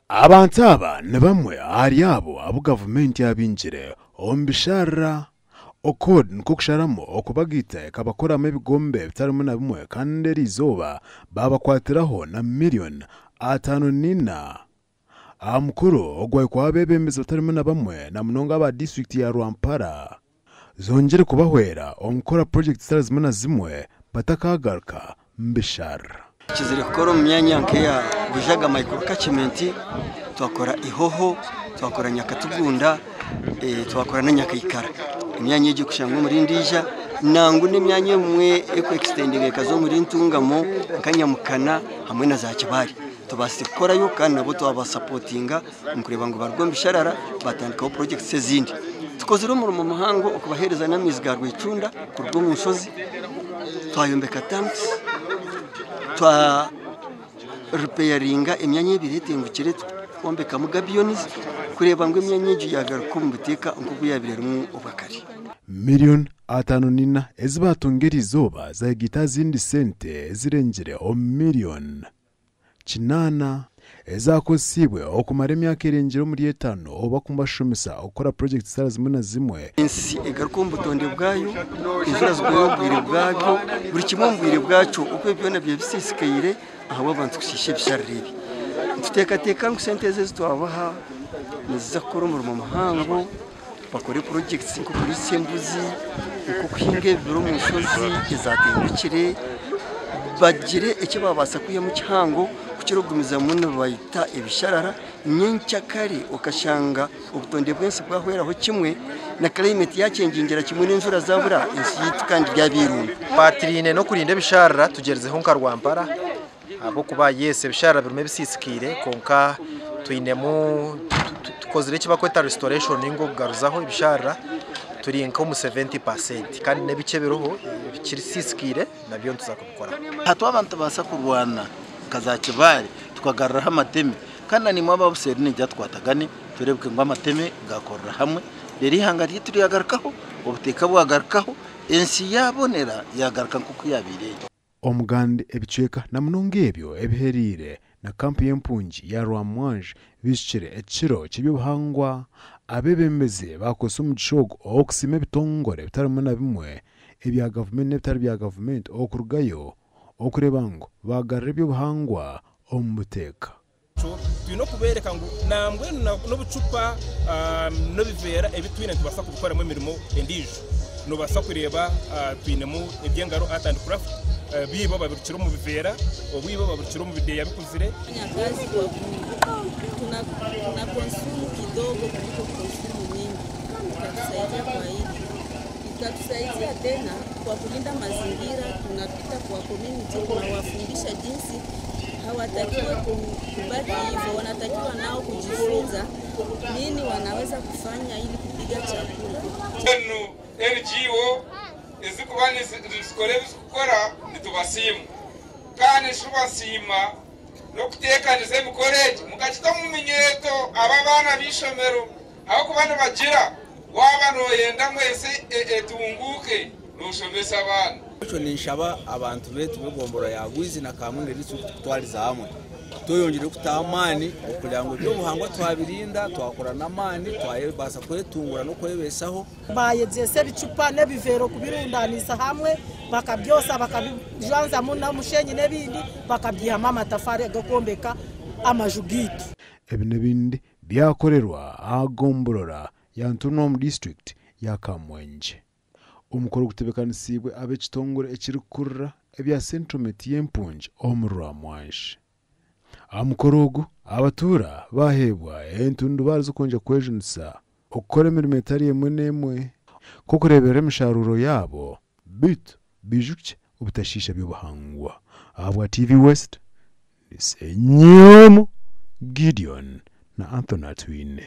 Abantu aba ni bamwe ahari abo abu gavumenti yabingire omu bisharara. Okod nikwo kusharamu okubagaita ekabakoramu ebigombe bitarimu na bimwe kandi eriizooba baabakwatiraho na miriyoni 54. Aha mukoro ogwahikwaho abeebembezi batarimu na bamwe na munonga aba disiturikiti ya Rwampara zongyere kubahwera omu kukora purojekiti zitari zimwe na zimwe batakaagaruka mu bisharara. Tukizire kukora omu myanya nk'eya Bujaga micro catchment, twakora Ihoho, twakora Nyakatugunda, twakora na Nyakaikara. Emyanya egyo kushangwa omuri Ndiija nangwa n'emyanya emwe eku extendinga ekaza omuri Ntungamo nka Nyamukana hamwe na za Kibaale. Tubaasize kukorayo kandi nabo twabasapotinga omu kureeba ngu baruga omu bisharara batandikaho projects ezindi. Tukozire omurimo muhango okubaheereza n'amaizi ga Rwecunda kuruga omu nshozi, twayombeka tanks, twa ripeyaringa emyanya ebaire etengukire twombekamu gabions kureeba ngu emyanya egyo yagaruka omu buteeka nk'oku yaabaire erimu obwakare. Miriyoni 54 ezi baatunga eriizooba zaayegaita aha zindi sente ezirengire omu miriyoni 8 ezaakozesiibwe okumara emyaka erengire omuri etaano obu bakumubashomesa okukora purojekiti zitari zimwe na zimwe. Ensi egaruka omu butonde bwayo, enjura zigwera omu bwire bwabyo, buri kimwe omu bwire bwakyo, oku ebi byona biba bisiisikaire ahabw'abantu kushiisha ebisharara ebi. Nituteekateeka ngu sente ezi ezi twabaha niziza kukora omurimo muhango, bakore purojekiti nk'okuriisa embuzi, nk'okuhinga ebibira omu nshozi ezatengukire, bagire eki baabaasa kwihamu kihango kukira okugumizamu nibaita ebisharara nyenkyakare okashanga obutonde bw'ensi bwahweraho kimwe na climate yakyengyingyera kimwe n'enjura zabura ensi yaitu kandi ryaba eirungu. Twatiriine n'okurinda ebisharara tugyerizeho nka Rwampara ahabw'okuba yes ebisharara birimu ebisiisikaire kwonka twinemu tukozire eki barikweta restoration ninga okugaruzaho ebisharara turi nk'omu 70% kandi n'ebikye ebiriho ebikisiisikaire nabyo nituza kubikoraho. Twaba nitubaasa kurwana nka za Kibaale tukagaruraho amateme kandi na naimwe aba buseeri naija tukwatagane tureebeke ngu amateme gaakorera hamwe reero eihanga ryaitu ryagarukaho, obuteeka bwagarukaho, ensi yaabonera yaagaruka nk'oku yaabaire eri. Omuganda ebicweka na munonga ebyo ebihereire na kampu y'empungi ya Rwamwanje bijukire ekiro ky'eby'obuhangwa, abeebembezi baakozesa omugisha ogu okusiima ebitongore bitarimu na bimwe ebya gavumenti n'ebitari bya gavumenti okurugayo okureeba ngu baagarura eby'obuhangwa omu buteeka. Twine okubeereka ngu nambwenu n'obucupa n'ebiveera ebi twine nitubaasa kubikoramu emirimo endiijo. Noobaasa kureeba twinemu eby'engaro, art and craft, biibo babirukire omu biveera, obwibo baburukire omu bideeya bikuzire. Hawatakiwe kubaki hivyo, wanatakiwa nao kujifunza nini wanaweza kufanya ili kupiga chakula. Mbwenu NGO ezirikuba nizikora ebi zirikukora nitubasiima kandi nitubasiima n'okuteekanisa emikoro egi mukagita omu minyeeto aba abaana b'eishomero ahabw'okuba nibagira waaba nooyenda ngu ensi etunguuke nooshomesa abaana. Ekyo ninshaba abantu baitu b'egomborora ya Rwizi na Kamwenge district kutwariza hamwe tweyongyere kutaho amaani okugira ngu eby'obuhangwa twabirinda twakora n'amaani twabaasa kwetungura n'okwebesaho. Baayegyesa ebicupa n'ebiveera okubirundaaniisa hamwe bakabyosa bakabijwanzamu n'omushenyi n'ebindi bakabyihamu amatafaari ag'okwombeka amaju gaitu. Ebi n'ebindi byakorerwa aha gomborora ya Nturunwa omu disiturikiti ya Kamwengye. Omukoro gutebeekanisiibwe ab'ekitongore ekirikukurira ebya Settlement y'empungi omu Rwamwanje. Aha mukoro ogu, abatuura baaheebwa entundubaare z'okwongyera kwejunisa okukora emirimo etari emwe n'emwe nk'okureeberera emisharuuro yaabo beitu baijukye obutashiisha by'obuhangwa. Ahabwa TV West, ni Ssenyomo Gideon na Anthony Atwine.